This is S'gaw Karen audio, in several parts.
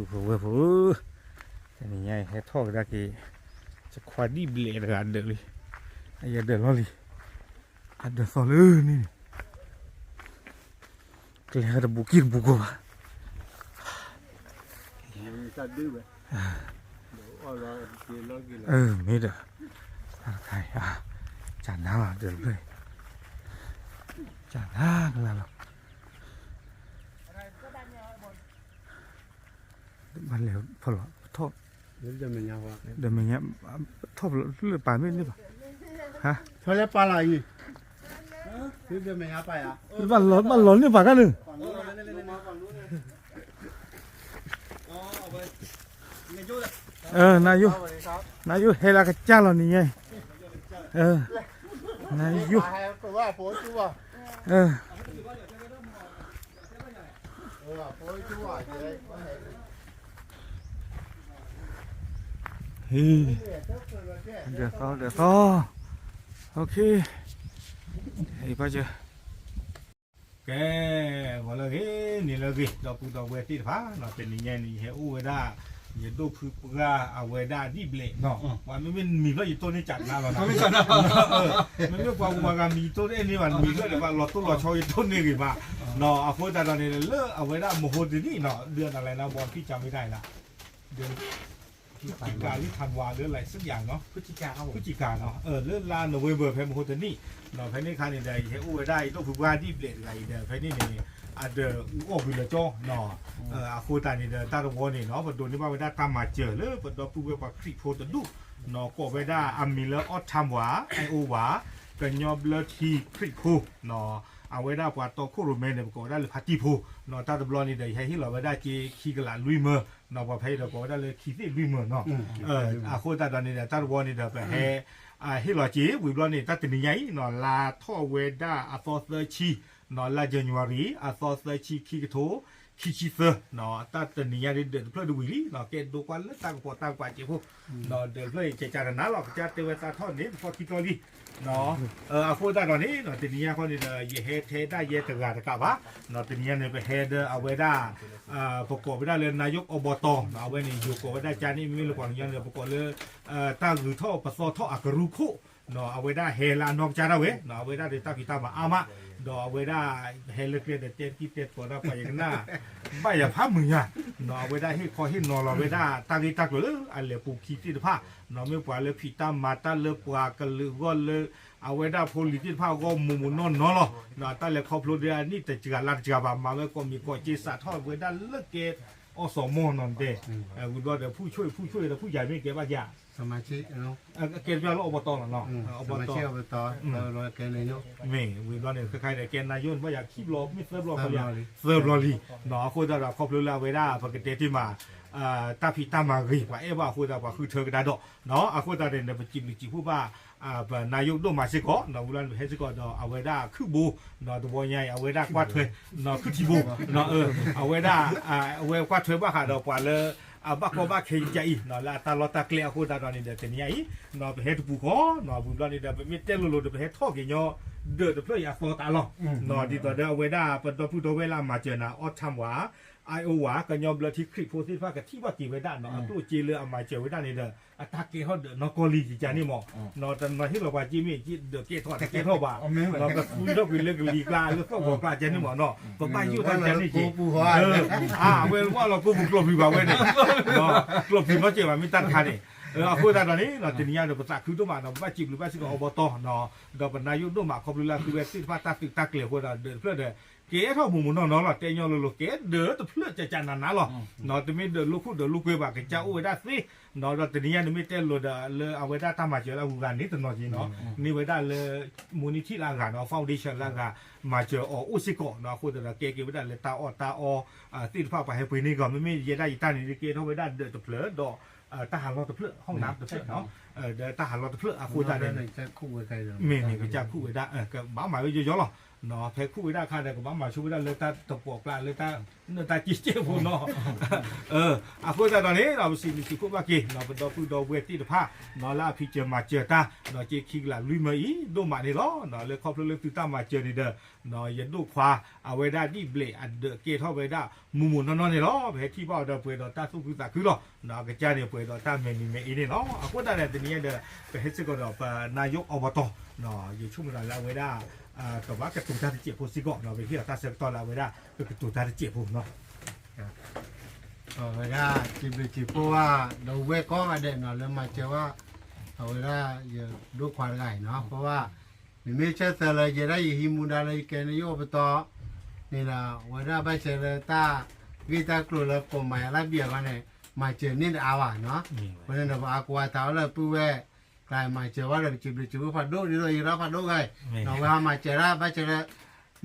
ပဝဲၢ်ဖိဧၢ, တနံၤညါအံၤဟဲထီၣ်ကဒါက့ၤ ယခွါဒံၣ်ဘျဲးတဂၤဒၢးလံ, အယဒၢးလီၢ်လံ, အဒၢးသီလၢန့ၣ်န့ၣ်, ကျဲတဘူးကံၢ်တဘူးကီဘၣ်, မ့ၢ်ဒီး, တၢ်တခါအံၤ, ကနၤလီၤဒၢးတဖျၢၣ်, ကနၤကလၤလီၤ. ဘၣ်လဲၤဖီလီၤ, ထီၣ်, ဒီးမဲာ်ညါ, ထီၣ်ဖီလီၤလၢပာ်မ့ၢ်န့ၣ်ဘၣ်, ဟါ, ထီၣ်လၢပာ်လီၤအံၤ, ဘၣ်လီၤန့ၢ်ပာ်ခါန့ၣ်, နယိ, နယိဟဲလၢကစၢ်လီၤနံၤညါအံၤ, နယိ, ဟ့ၣ်, ဒၢးသီ, ဒၢးသီ, အံၤဘၣ်ယ, ကဲ, ဂီၤလၢအဂ့ၤ, နံၤလၢအဂ့ၤ, ဒီပုၢ်ဒီဝဲၢ်သ့ၣ်တဖၣ်, တနံၤညါန့ၣ် ယဟဲအိၣ်ဝဲဒၣ် ယဒိၣ်ဖုပှၢ်အဝဲဒၣ်ဒံၣ်ဘျဲး, ပှၤမ့မ့ၢ်မံၤဖျၢၣ်ယတိၢ်န့ၢ်ကနၤလီၤ, မ့မ့ၢ်ပှၤဂုၤပှၤဂၤမံၤယတိၢ်န့ၢ်န့ၢ်ဘၣ်, မံၤဖျၢၣ်ဒီးပှၤလီၤတိၢ်လီၤဆီယတိၢ်န့ၢ်ဂ့ၤဘၣ်, အဃိသတးဒီးန့ၣ် လၢအဝဲဒၣ်မဟိတနံၣ်, ဒုးနၤလဲၤနၤဘီ ဖံၣ်ကၢ်မ့ၢ်တၢ်အံၤလၢ ဖုၣ်ကံကၤလၢထးဝါလၢ လၢစံယၤနီၤ, ဖုၣ်ကံကၤနီၤ, လၢလါနိၣ်ဝ့ဘၢၣ် ဖဲမဟိတနံၣ်, ဖဲန့ၣ်အခါန့ၣ်ဒီး ယဟဲအိၣ်ဝဲဒၣ်ယဒိၣ်ဖုပှၢ်ဒံၣ်ဘျဲးတဂၤအံၤဒီး ဖဲန့ၣ်န့ၣ် အဒၢးအူအီၣ်ကွံာ်လၢကၠီနီၤ, အဃိသတးန့ၣ်ဒီး တၢ်တဝီန့ၣ်နီၤ ပဒိးန့ၢ်ဘၣ်ဝဲဒၣ်တၢ်မၤစၢၤလၢပဒီပုၢ်ဝဲၢ်ပှၤခရံာ်ဖိတဒူၣ်နီၤ, ကိးဝဲဒၣ်အမံၤလၢ အီၣ်ထၢမ်ဝၤ အဲၣ်အိဝၤ ကညီဘျၢထံခရံာ်ဖိနီၤ, အဝဲဒၣ်ပှၤတီခိၣ်ရိၣ်မဲန့ၣ် ပကိးဝဲဒၣ်လၢဖါတံၢ်ဖိနီၤ, တၢ်တဘျီန့ၣ်ဒီး ယဟဲဟ့ၣ်လီၤဝဲဒၣ်က့ၤခံကလးလွံၢ်မၢနီၤ, ပှၤဖဲအံၤဒီးကိးဝဲဒၣ်လၢခံသ့ၣ်လွံၢ်မၢနီၤ, အဃိသတးဒီးန့ၣ်ဒီး တၢ်တဝီန့ၣ်ဒီး ပဟဲ ဟ့ၣ်လီၤက့ၤ ဝံၤဘျီန့ၣ် တၢ်တနံၤညါအံၤနီၤ လါထီၣ်ဝဲဒၣ်အသီသၢဆံနီၤ, လါယနူၤအါရံၤ အသီသၢဆံခံကထိခံဆံသၢနီၤ, တၢ်တနံၤညါဒၣ်ဒၢးတဖျၢၣ်တဝံၤလံနီၤ, ကဲဒိကွၢ်လၢတၢ်ကပီၤတၢ်ကပာ်စဲးဖိနီၤ, ဒၢးတဖျၢၣ်အံၤ ကကနၤလီၤ ကစၢ်တဲဝဲသးထီၣ်န့ၣ် ပဖီၣ်ခံတီၤလံနီၤ, အဃိသတးဒီးန့ၣ်နီၤ တနံၤညါခီန့ၣ်ဒီး ယဟဲထဲဒၣ်ယဲတဂၤတကးဘၣ်နီၤ, တနံၤညါန့ၣ် ပဟဲဒီးအဝဲဒၣ် ပကိးဝဲဒၣ်လၢ နာယိးကီးဘီတီၤနီၤ, အဝဲန့ၣ် ယိၤကိးဝဲဒၣ်ကၠါန့ၣ် မ့မ့ၢ်လၢပှၤကညီန့ၣ် ပကိးလၢ တၢ်ဂုၤထီၣ်ပသီထီၣ်အကရူၢ်ခိၣ်နီၤ, အဝဲဒၣ်ဟဲလၢအနီၢ်ကစၢ်ဒၣ်ဝဲနီၤ, အဝဲဒၣ်ဒီးတၢ်ဖံးတၢ်မၤအါမး, ဒီးအဝဲဒၣ်ဟဲလၢကျဲဒီးတဲတံၢ်တဲသကိးဒၣ်ပှၤယကနၣ် ဘၣ်ယၤဖးမုာ်ညါနီၤ, အဝဲဒၣ်ဟ့ၣ်ခီဟ့ၣ်နီၤလီၤဝဲဒၣ်တၢ်ဂ့ၢ်တၢ်ကျိၤလၢအလဲၤပူၤခံသ့ၣ်တဖၣ်နီၤ, မ့ၢ်ပှၤလၢဖံးတၢ်မၤတၢ်လၢပှၤကလုာ်အဂီၢ်လၢ အဝဲဒၣ်ဖိလံၤသ့ၣ်တဖၣ်အဂီၢ်မုာ်မုာ်နီၢ်နီၢ်လီၤ, တၢ်လဲၤခီဖျိဒၣ်အနံၣ်တစှၤလါတစှၤဘၣ်, မၤဝဲကိးမံၤကိးစ့စးထီၣ်ဝဲဒၣ်လၢကဲအီၣ်စီၤမီၢ်နီၤတဲ, ဝံၤဘျီဒီး ဖုၣ်ဆိၣ်အံၤ ဖုၣ်ဆိၣ်အံၤဒီး ဖုၣ်ယၤမ့ၢ်ကဲဘၣ်ယၤ ကဲတဘျီလၢအီဘီတီၤလီၤနီၤ, အီဘီတီၤ, မ့ၢ်ဝံၤဘျီန့ၣ် ခဲခါဒီး ကဲနၤယိးန့ၣ် ဘၣ်ယၤခံဘျီ မ့ၢ်သၢဘျီ သၢဘျီလံ, အဃိသတးဒီး ခီဖျိလၢအဝဲဒၣ် ပကတဲတ့ၢ်မး တၢ်ဖံးတၢ်မၤဂ့ၤ ပှၤအဲၣ်ဘၣ်အဃိသတး ပှၤဃုထၢကဒါဒီး, အဃိသတးန့ၣ် ပစံးဘျုးစံးဖှိၣ်ဘၣ် ပနၤယိးဒိၣ်မးစ့ၢ်ကီးနီၤ, ဝံၤလီၤန့ၣ် ပဟဲစ့ၢ်ကီးဒီး အဝဲဒၣ်ခုၣ်ဘိနီၤ, တဝီညါအံၤ အဝဲဒၣ်ကွၢ်ထွဲနီၤ, ခုၣ်ထံဘိနီၤ, အဝဲဒၣ် အဝဲကွၢ်ထွဲဘၣ်ဃးဒီးပှၤလၢ အဘၣ်ကီဘၣ်ခဲယါအံၤနီၤ, လၢအတၢ်လီၢ်တၢ်ကျဲအဃိသတးဒီးန့ၣ်ဒီး တနံၤညါအံၤနီၤ ပဟဲတပူၤဃီနီၤ, ဝံၤဘျီန့ၣ်ဒီး ပမ့ၢ်တဲလိၤလိၤဒီး ပဟဲထီၣ်က့ၤညီ ဒၢးတဖျၢၣ်အံၤအသီတၢ်လီၢ်, ဒ်သိးဒီးအဝဲဒၣ် ပဒီပုၢ်ဒီဝဲၢ်လၢအမၤစၢၤနၤ အီထၢမ်ဝၤ အဲၣ်အိဝၤ ကညီဘျၢထံခရံာ်ဖိသ့ၣ်တဖၣ် ကထံၣ်ဘၣ်က့ၤဝဲဒၣ်နီၤ, အကျိၣ်အစ့လၢအမၤစၢၤဝဲဒၣ်န့ၣ်ဒီး အတၢ်ကဲထီၣ်ဒၢးနီၢ်ကီၢ်လံယကါန့ၣ်မး, တနီၤဟ့ၣ်လီၤပှၤစ့မ့ၢ်စ့ ဒၢးကဲထီၣ်တကဲထီၣ်ဘၣ်, ကသူထီၣ်ကွံာ်လၢကလံၤကျါလၢသီၣ်ဂီၤကျါကါန့ၣ်မးနီၤ, ပဘၣ်ယိၣ်ထီၣ်ကါန့ၣ်က့ၤ, အဝဲဝဲလီၤကိးပူၤကျိးပျံၤဘၣ်ဝဲန့ၣ်, ကျိးပျံၤနီၢ်ကဲဘၣ်မ့ၢ်တၢ်တခါန့ၣ်, အဃိသတးဒီးန့ၣ် တနံၤညါဒီး ပသးခုဒိၣ်မးဒီး ပဘၣ်စံးဘျုးဘၣ်စ့ၢ်ကီးအီဘီတီၤနီၤ, ဒီးပနၤယိးဒိၣ်မး ခီဖျိလၢအသုဝဲသ့ၣ်တဖၣ်တၢ်သုးတၢ်ကျဲၤအဃိဒီး ဒၢးတဖျၢၣ်ဒီး ကဲထီၣ်မုၢ်မုၢ်နီၢ်နီၢ်လီၤ, တဲညီလိၤလိၤ ကဲဒၢးတဖျၢၣ်ကကနးနးလီၤ, တမ့ၢ်ဒၢးလိာ်ခိၣ်ဒၢးလိာ်ကွဲဘၣ် ကစၢ်အိၣ်ဝဲဒၣ်သ့, ဒီးတနံၤညါန့ၣ်မ့ၢ်တဲလိၤဒီး လၢအဝဲဒၣ်တၢ်မၤစၢၤလၢအဂုၤအဂၤန့ၣ်တနီၤက့ၤနီၤ, န့ၢ်ဝဲဒၣ်လၢ မူနံထံၣ်လၢအဂၤနီၤ, foundation လၢအဂၤ မၤစၢၤအီၤအိၣ်စ့ၢ်ကီးနီၤ, အဃိသတးဒီး ကဲက့ၤဝဲဒၣ်လၢတၢ်အီၣ်တၢ်အီသ့ၣ်တဖၣ် ပှၤဟဲပှ့ၤန့ၢ်ကီး, မ့မ့ၢ်ယဲဒၣ်ယတၢ်န့ၣ် ကဲထီၣ်ဝဲဒၣ်ဒၢးတဖျၢၣ်ဒီး တၢ်ဟးလီၢ်တဖျၢၣ် ဟီၣ်နါတဖျၢၣ်နီၤ, ဒီးတၢ်ဟးလီၢ်တဖျၢၣ်အဃိသတးန့ၣ် မ့ၢ်မ့ၢ်ကစၢ်ခူၣ်ဝဲဒၣ် ကဘၣ်မၤဝဲယိယီလီၤ, ဖဲခူၣ်ဝဲဒၣ်အခါဒီး ကဘၣ်မၤဆိဝဲဒၣ်လၢတၢ်တပိာ်ကျါ လၢတၢ်နၢတၢ်က့စဲးဖိနီၤ. အဃိသတးဒီးန့ၣ် ပစံးဘျုးစံးဖှိၣ်ဘၣ်က့ၤ ပဒီပုၢ်ဒီဝဲၢ်သ့ၣ်တဖၣ် လၢအဖံးစၢၤမၤစၢၤတၢ် ဒီးက့ခံကလးလွံၢ်မၢအံၤ ဒိၣ်မးန့ၣ်လီၤ. လၢခီဖျိလၢသုတၢ်မၤစၢၤန့ၣ်ဒီး ယဒိၣ်ခွါ အဝဲဒၣ်ဒံၣ်ဘျဲးအဒၢးကဲထီၣ်ဝဲဒၣ် မူးမူးနီၢ်နီၢ်န့ၣ်လီၤ. ပဟဲထံၣ်ဘၣ်အီၤဒီးပှဲၤဒီးတၢ်သူၣ်ခုသးခုလီၤ. အကစၢ်န့ၣ်ပှဲၤဒီးတၢ်မဲာ်နံၤမဲာ်အ့န့ၣ်လီၤ. အဃိသတးဒီးတနံၤညါဒီး ပဟဲစ့ၢ်ကီးဒီးပနၤယိၣ်အီဘတီၢ် ယဆိကမိၣ်သးလၢအဝဲဒၣ် ကဘၣ်ကတိၤတၢ်တစဲးဖိစ့ၢ်ကီးနီၤ. ပဟ့ၣ်အီၤတၢ်ဆၢကတီၢ်လၢအဝဲဒၣ် ကကတိၤတၢ်တစဲးဖိနီၤ. အဝဲဒၣ်စံးဘျုးစံးဖှိၣ်ဘၣ် ဒီပုၢ်ဝဲၢ်ကိးဂၤဒဲးနီၤ လၢမၤစၢၤဘၣ် အဝဲဒၣ်ယဒိၣ်ခွါတဂၤအံၤနီၤ. အဃိဘၣ် မ့မ့ၢ်ဆၢသၢလၢယဲဒၣ်ယဟံးမူဒါလၢယကဲနယိၣ်အပတီၢ်န့ၣ်ဒီး အဝဲဒၣ်ဘၣ်ဆၢလၢတၢ်ဂ့ၢ်တၢ်ကျိၤလၢကိးမၤယၤလၢဘံၣ်အဂီၢ်န့ၣ် မၤစၢၤန့ၢ်တအါဘၣ်နီၤ. အဃိန့ၣ်ဒီး ပှၤအါကိးအါတၢ်အိၣ်လၢပုၢ်ဝဲၢ် ကျါမၤစၢၤဘၣ်ဒီး ပစံးဘျုးစံးဖှိၣ်ဖးဒိၣ်ဒ်သိးယရၣ်ဖးဒိၣ်ဂၤအံၤ ဒီးဝဲဟးမၤစၢၤဒၣ်ဘၣ်ဆၢလၢ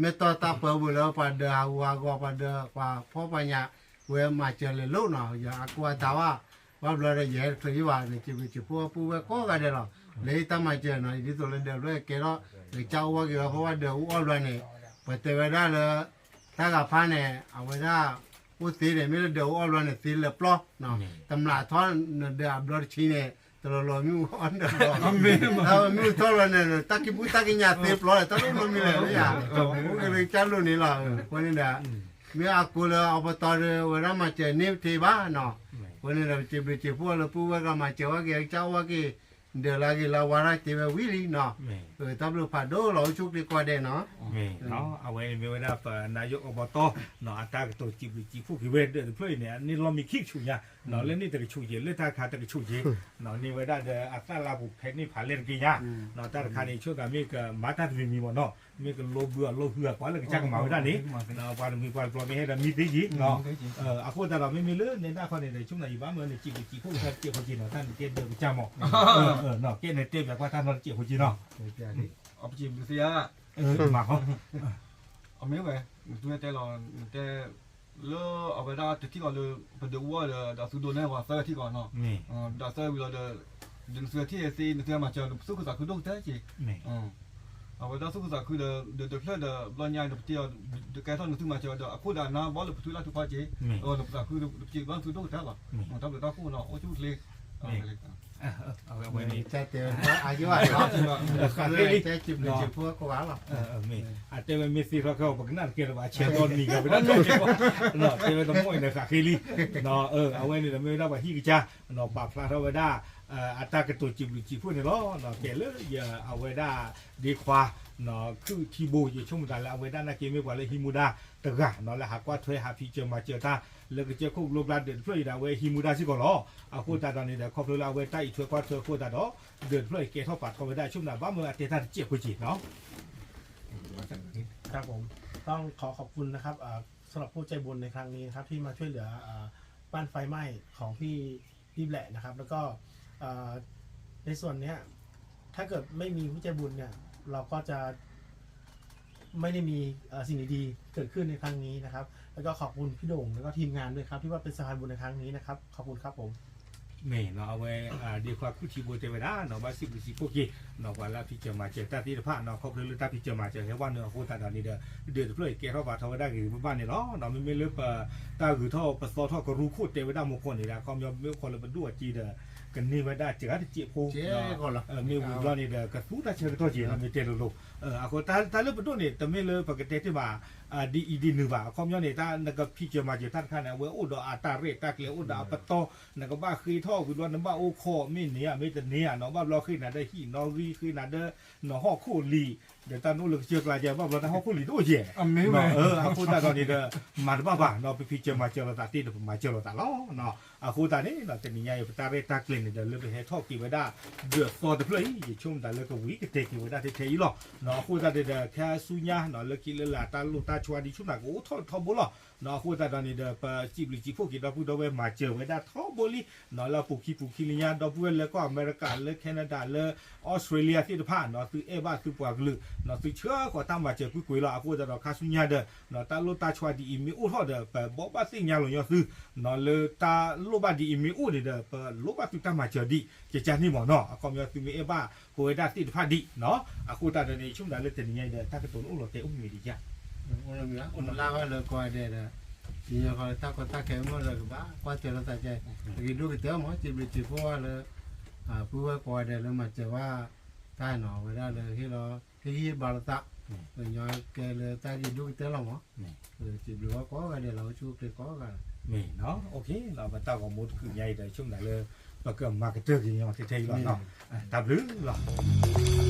မ့ၢ်တီၢ်တၢ်ပၢပူၤလၢပှၤဒၢးဟးဂူာ်ဟးဂီၤ ပှၤဒၢးပှၤဖှီၣ်ပှၤညၣ် ဝဲမၤစၢၤလဲၤလိၤနီၤ. ယအါကိးအါတၢ်ဘၣ် ဘၣ်ဘျီဒီးယဟဲတချုးယံၤဘၣ်န့ၣ် စံးဘျုးစံးဖှိၣ်ပုၢ်ဝဲၢ်ကိးဂၤဒဲးလီၤ. လၢဟ့ၣ်တၢ်မၤစၢၤနီၤ ဒ်သိးလၢဒၢးတဖျၢၣ်ကဲထီၣ် ကစၢ်အိၣ်ဝဲက့ၤဝဲ ဖဲဝဲဒၢးအိၣ်အီၣ်ဘျီန့ၣ် ပှၤတဲဝဲဒၣ်လၢ တၢ်ဂၤဖါန့ၣ် အဝဲဒၣ် အိၣ်သ့န့ၣ် မ့ၢ်လၢဒၢးအိၣ်အီၣ်ဘျီန့ၣ် သ့လၢပျီ တမျးထီၣ်နဒၢးအဘျီတဆံန့ၣ် တလီၤလီၤမ့ၣ်အူအီၣ်နဒၢးဘျီ တၢ်မ့ၣ်အူထီၣ်ဘျီန့ၣ် တၢ်ကံၢ်ပူၤတၢ်ကံၢ်ညါသ့ပျီ တၢ်တအိၣ်နီတမံၤလဲၣ် မ့ၢ်ဧါ. အိၣ်က့ၤလၢကစၢ်လိၤန့ၣ်လီၤ. အဃိန့ၣ်ဒီး မ့ၢ်အါကိးလၢအီပတီၢ်ဒီး ဝဲဒၣ်မၤစၢၤန့ၢ်တသ့ဘၣ်နီၤ. အဃိန့ၣ်ဒီး ပစံးဘျုးစံးဖှိၣ်လၢပုၢ်ဝဲၢ်ကမၤစၢၤဝဲက့ၤ ကစၢ်အိၣ်ဝဲက့ၤ ဒၢးလၢအဂ့ၤလၢအဝါတၢ်တဲဝဲဝံၤလံနီၤ. တၢ်ဘျုးဖးဒိၣ်လီၤ အိၣ်ဆူၣ်ချ့ကိးဂၤဒဲးနီၤ. မ့ၢ်နီၤ အဝဲန့ၣ်မ့ၢ်ဝဲဒၣ်ပနၤယိၣ်အီပတီၢ်နီၤ အတၢ်ကတိၤစံးဘျုးစံးဖှိၣ်က့ၤဝဲဒၢးတဖျၢၣ်အံၤန့ၣ် အန့ၢ်လီၢ်မံခံကဆူးညါနီၤ လၢန့ၣ်တကဆူးက့ၤ လၢတၢ်တခါတကဆူးက့ၤနီၤ န့ၢ်ဝဲဒၣ်ဒီးအသၣ်လါပူၤဖဲန့ၣ်ဖးလဲၢ်တက့ၢ်ညါနီၤ တၢ်တခါန့ၣ် ဆိကမိၣ်သးမ့ၢ်ကမၤတၢ်တမံၤမံၤမ့ၢ်နီၤ မ့ၢ်ကလိဘုအလိဟုအကွၢ်လၢကစၢ်ကမၤဝဲဒၣ်န့ၣ် ပှၤတမံၤပှၤတဘျီမ့ၢ်ဟဲဒီးမံသ့က့ၤနီၤ အဃိသတးဒီး မ့မ့ၢ်လၢနဲဒၣ်ခီန့ၣ်ဒီး ဆိကမိၣ်သးယဘၣ်မၢန့ၣ် စံးဘျုးစံးဖှိၣ်ကစၢ်တစဲးဖိက့ၤနီၤ တၢ်နကဲဒၢးကစၢ်မး ကဲနတဲပၠးကွၢ်တၢ်နီတစဲးဖိက့ၤနီၤ ပစံးဘျုးသ့ဧါ မၤဃီ အမ့ၢ်ဝဲ နသုတဲလီၤ နတဲ လၢအဝဲဒၣ်တထံၣ်ဃီလၢ ပဒုးအိၣ်ဒီး ဒီးသုဒိးန့ၢ်ပှၤသၢထံၣ်ဃီနီၤ ဒီးသၢဝံၤလီၤဒီး ဒ်နသုထံၣ်သ့ နသုမၤစၢၤ နသူၣ်ခုသးခုဒိၣ်ကတၢၢ်က့ၤ အဝဲဒၣ်သူၣ်ခုသးခုဒီး ဒုးတဖျၢၣ်ဒီး ဘျီညါဒီးပတ့ၢ်အီၤ ဒုးကဲထီၣ်နသုမၤစၢၤဒီး အခိၣ်ဒီးနၤဘီလၢပထူလၢ်ထူခီက့ၤ နသးခုဒီး ပစံးဘျုးနသုဒိၣ်ကတၢၢ်လီၤ တၢ်ဘျုးတၢ်ဖှိၣ်နီၤ အိၣ်ဆူၣ်ချ့ အဝဲန့ၣ် အဃ့လံ အတဲဝဲမ့ၢ်သ့ထီၣ်ခဲအီၤ ပကနၣ်တကဲလၢၤဘၣ် ဆဲးသီနံၤဂၤ ပတၢ်ကဲလီၤ တဲဝဲတမီၢ်အံၤန့ၣ်ဃးဃ့လံ အဝဲန့ၣ်ဒီးမ့ၢ်ဝဲဒၣ်ပှၤဟံၣ်ကစၢ် ပာ်ဖျါထီၣ်ဝဲဒၣ် အတၢ်ကတိၤစံးဘျုးစံးဖှိၣ်န့ၣ်လီၤ ကဲလၢယအဝဲဒၣ် ဒ့ခွါ ခုၣ်ထံဘိ ယဆိကမိၣ်သးလၢအဝဲဒၣ်နာ်က့မ့ၢ်ပှၤလၢဟံးမူဒါတဂၤနီၤ လၢဟးကွၢ်ထွဲဟးဖံးစၢၤမၤစၢၤတၢ် လၢကစၢၢ်ခိၣ်ကျိကျါဒၢးတဖျၢၣ်အံၤဒီး အဝဲဟံးမူဒါစ့ၢ်ကီးလီၤ. အဃိသတးဒီးန့ၣ်ဒီး ခီဖျိလၢအဝဲတၢ်အံးထွဲကွၢ်ထွဲအဃိသတးဒီး ဒၢးတဖျၢၣ်အံၤကဲထီၣ်ပာ်ထီၣ်ဝဲဒၣ် ဆိကမိၣ်သးဘၣ်မၢအတဲတၢ်တစဲးဖိက့ၤနီၤ ครับผม ต้องขอขอบคุณนะครับอ่าสำหรับผู้ใจบุญในครั้งนี้นะครับที่มาช่วยเหลืออ่าบ้านไฟไหม้ของที่ที่แหละนะครับแล้วก็อ่าในส่วนเนี้ยถ้าเกิดไม่มีผู้ใจบุญเนี่ยเราก็จะไม่ได้มีอ่าสิ่งดีๆเกิดขึ้นในครั้งนี้นะครับขอบคุณครับผม မ့ၢ်နီၤ အဝဲ ဒ့ခွါ ခုၣ်ထံဘိ တဲဝဲဒၣ်နီၤ ဘၣ်စံးဘျုးစံးဖှိၣ်က့ၤနီၤ ပှၤလၢအဖံးစၢၤမၤစၢၤတၢ်သ့ၣ်တဖၣ်နီၤ ခီဖျိလၢတၢ်ဖံးစၢၤမၤစၢၤဟဲဝဲနုာ်အဃိသတးဒီးန့ၣ်ဒီး ဒၢးတဖျၢၣ်အံၤကဲထီၣ်ပာ်ထီၣ်ဝဲဒၣ်ဂ့ၤဂ့ၤဘၣ်ဘၣ်န့ၣ်လီၤ. မ့မ့ၢ်လၢပတၢ်ဂုၤထီၣ်ပသီထီၣ်ကရူၢ်ခိၣ်တဲဝဲဒၣ်မူခိၣ်န့ၣ်ဒီး အခီပညီမ့ၢ်အိၣ်ခိးလၢပဒိၣ်အစ့ဒီး ကန့ၢ်ဝဲဒၣ်စှၤတစဲးဖိ မ့ၢ်ဝံၤဘျီန့ၣ်ဒီး ကသူတၢ်ဆၢကတီၢ်က့ၤနီၤ မ့ၢ်တဲလိၤလိၤ အဃိတၢ်လၢပဒိၣ်န့ၣ် တမ့ၢ်လၢပကတဲတ့ၢ်ဘၣ် ဒ်အံၤဒ်နုၤဘၣ် အခီပညီန့ၣ် တၢ်နကဖံးစၢၤမၤစၢၤတၢ်တခါန့ၣ် အဝဲအိၣ်ဒီးအတၢ်ရဲၣ်တၢ်ကျဲၤ အိၣ်ဒီးအပတီၢ် နကဘၣ်ဃ့ထီၣ်ဝံၤဘျီ နဘၣ်အိၣ်ခိး မ့ၢ်န့ၢ်ဧါမ့ၢ်တန့ၢ်ဧါနီၤ ဘၣ်ဘျီဃ့နၤဒီးဟံၣ်နီၣ်ဂံၢ် ဃ့နၤဒီး နဟီၣ်ခိၣ်လံာ် ဒီးတၢ်နအိၣ်လၢကစၢၢ်ကျါကဲ ဘၣ်ဘျီတၢ်ဟီၣ်ခိၣ်လံာ်တအိၣ်ကဲ အဃိသတးဒီးန့ၣ်ဒီး မၤတဘၣ်ဘၣ်နီၤ ပဖံးစၢၤမၤစၢၤလိာ်သးသ့ဒီး ပမၤစၢၤလိာ်သးလီၤ. အဃိသတးန့ၣ် တနံၤညါအံၤ ပတၢ်ရဲၣ်တၢ်ကျဲၤန့ၣ်ဒီး လၢပဟဲထီၣ်က့ၤဝဲဒၣ် ဒၢးသီတဖျၢၣ်အံၤ ယဆိကမိၣ်သးလၢကဝံၤကတဲာ်က့ၤဝဲဒၣ်ထဲထဲအံၤလီၤ. အဃိသတးဒီး ခဲဆူညါနီၤ လၢခံလၢလာ်တၢ်လိၣ်တၢ်ဆါဒ်ဆူၣ်နၤ ကအိၣ်ထီၣ်ထီဘိလီၤ. အဃိသတးဒီးန့ၣ်ဒီး ပစံးဘျုးစံးဖှိၣ်က့ၤဒီပုၢ်ဒီဝဲၢ်မၤစၢၤဝဲဒၣ်ထီဘိလံ နီၢ်လၢအပူၤခံပူၤခံလၢညါ ဒီပုၢ်ဝဲၢ်လၢကီၢ်အမဲရကၤ လၢ Canada လၢ Australia သ့ၣ်တဖၣ် နီၢ်သုအဲၣ်ဘၣ်သုပှၤကလုာ် နီၢ်သုဆှၢဃီၤတၢ်မၤစၢၤကွ့ၢ်ကွ့ၢ်လီၤ. အဃိသတးဒီးခါဆူညါဒီး နီၢ်တၢ်လိၣ်တၢ်ဆှါဒ်အံၤမ့ၢ်အိၣ်ထီၣ်ဒီး ပဘိးဘၣ်သ့ၣ်ညါလီၤညီသု နီၢ်လၢတၢ်လိၣ်ဘၣ်ဒ်အံၤမ့ၢ်အိၣ်န့ၣ်ဒီး ပလိၣ်ဘၣ်သုတၢ်မၤစၢၤဒ် ကကန့ၣ်မ့ၢ်နီၢ် အခီပညီသုမ့ၢ်အဲၣ်ဘၣ်ပဝဲဒၣ်သ့ၣ်တဖၣ်ဒ်နီၢ် အဃိသတးဒီးန့ၣ် ဆိကမိၣ်ဒၣ်လၢတနံၤညါအံၤဒီး တၢ်ကတိၤန့ၣ်အိၣ်လီၤတဲာ်အိၣ်မံၤမံၤဒံးဧါ အိၣ်လီၤမံၤလၢအိၣ်လၢဝဲလၢကိးဂၤဒဲးဒီး ယကီးလၢတၢ်ကီတၢ်ခဲမ့ၢ်ဒီးကဘၣ်ကွၢ်စၢၤလိာ်သးကဲ တဂ့ၤဒိၣ်ကတၢၢ်မ့ၢ် စံးဘျုးစံးဖှိၣ်ဝဲလၢ ပုၢ်ဝဲၢ်ကိးဂၤဒဲးလၢမၤစၢၤဘၣ်တၢ်နီၢ် အဝဲဒၣ်လၢဟ့ၣ်လီၤ ဟ့ၣ်ဂံၢ်ဟ့ၣ်ဘါလိာ်သး ပညီကဲလၢတၢ်ဂ့ၤဒိၣ်ကတၢၢ်လီၤမ့ၢ် စံးဘျုးဝဲကိးဂၤဒဲးလီၤ အိၣ်ဆူၣ်အိၣ်ချ့ကိးဂၤဒဲး မ့ၢ်နီၢ် ပတၢ်ဂီၤမူတကုာ်ညါအံၤဒီး ဆိကမိၣ်ဒၣ်လၢ ပကမၤကတၢၢ်က့ၤညီထဲထဲအံၤလီၤနီၢ် တၢ်ဘျုးလီၤ